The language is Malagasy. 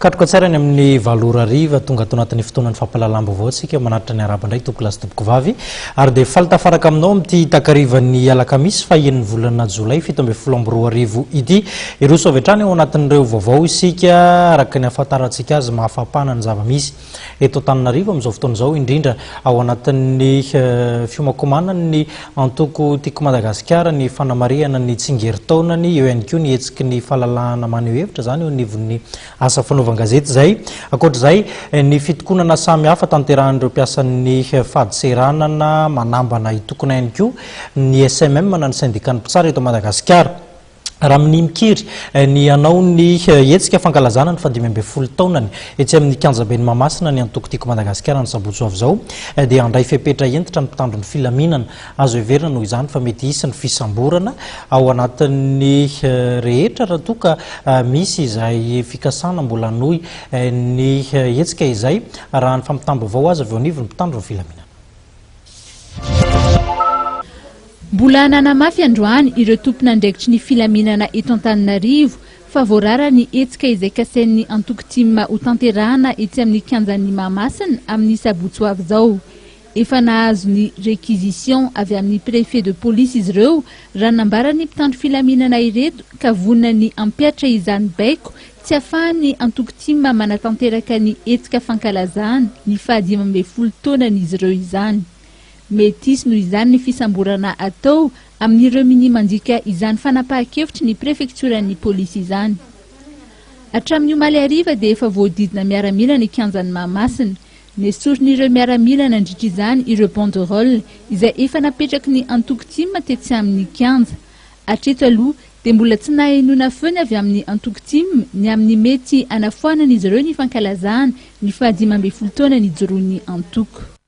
Katroka tsara ny amin'ny 8 ora hariva, tonga ato anatin'ny fotoanan'ny fampahalalam-baovao isika manatitra ny arahaba indray tompoko lahy sy tompoko vavy ary dia faly tafaraka aminao amin'ity takarivan'ny alakamisy fahenin'ny volana jolay 2017 ity. Hiroso avy hatrany ao anatin'ireo vaovao isika araka ny ahafantarantsika azy mahafampana ny zava-misy eto Antananarivo amin'izao fotoana izao, indrindra ao anatin'ny fiomankomanan'ny antoko Tiako Madagasikara ny fanamarihana ny tsingerin-taonany, eo ihany koa ny hetsiky ny fahalalahana maneho hevitra izany eo anivon'ny asa fanaovan-gazety izay. Ankoatra izay, ny fitokonana samihafa tanterahin'ireo mpiasan'ny fadintseranana manambana hitokona ihany koa ny SMM na ny sendikan'ny mpitsara eto Madagasikara. Raha minia mikiry ny hanao ny hetsika fankalazana ny fahadimy ambin'ny folo taonany etsy amin'ny kianjaben'i Mahamasina ny antoko Tiako Madagasikara ny sabotsy ho avy izao dia handray fepetra hentitra ny mpitandro ny filaminana. Azo heverina noho izany fa mety hisy ny fisamborana ao anatin'ny rehetra raha toa ka misy izay fikasana mbola hanohy ny hetsika izay raha ny fampitam-baovao azo avy eo anivon'ny mpitandro ny filaminana. Mbola nanamafy androany ireo tompon'andraikitry ny filaminana eto Antananarivo fa voarara ny hetsika izay kasain'ny antoko tim hotanterahana etsy amin'ny kianjan'ny Mahamasina amin'ny sabotsy ho avy izao. Efa nahazo ny réquisition avy amin'ny préfet de police izy ireo raha nambaran'ny mpitandro filaminana ireto ka vonona ny hampihatra izany baiko tsy ahafahan'ny antoko tim manatanteraka ny hetsika fankalazana ny faha-15 taonan'izy ireo izany. Mety hisy noho izany ny fisamborana atao amin'ireo minia mandika izany fanapahan-kevitry ny prefektioran'ny polisy izany. Hatramin'ny omaly hariva dia efa voahodidina miaramila ny kianjan'i Mahamasina. Nesorin'ireo miaramila nandritra izany ireo banderole izay efa napetraky ny antoko tim tetsy amin'ny kianja. Hatreto aloha dia mbola tsy nahenoana feo ny avy amin'ny antoko tim ny amin'ny mety hanafoanan'izy ireo ny fankalazana ny faha-15 taona nijoroan'ny antoko.